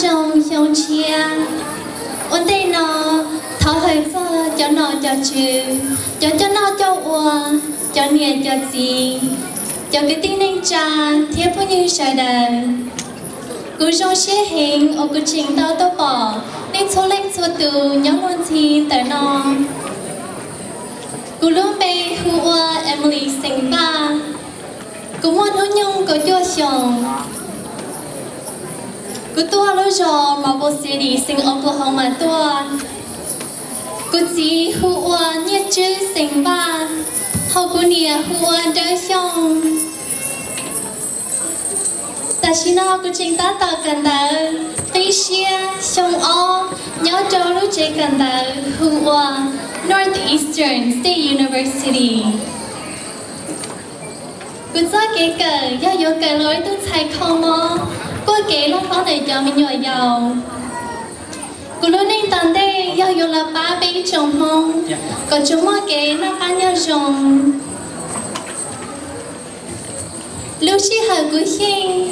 Xyoo, xyoo tshiab. Ua ntej no, thov hawm txog cov nom cov tswv, cov coj noj coj ua, cov niam cov txiv, cov kwv tij neej tsa thiab phooj ywg sawv daws. Kuv zoo siab heev uas kuv tseem tau tuaj pom nej txhua leej txhua tus nyob luag ntxhi ntawm no. Kuv lub npe hu ua Emily Xeem Vaj. Kuv muaj hnub nyoog kaum cuaj xyoos. Kuv tuaj lub zos Marble City, xeev Oklahoma tuaj. Kuv txiv hu ua Nyiaj Tswb Xeem Vaj, hos kuv niam hu ua Nrawv Xyooj. Tam sim no kuv tseem tab tom kawm ntawv qib siab xyoo ob nyob rau lub tsev kawm ntawv hu ua Northeastern State University. Kuv txoj kev kawm yog yuav kawm los ua ib tug ntxhais kho mob, kuaj kev loj hlob ntawm cov me nyuam yaus. Kuv lub neej tom ntej yog yuav los pab peb ib tsoom Hmoob kom tsuas muaj kev noj qab nyob zoo. Lub sij hawm kuv yeej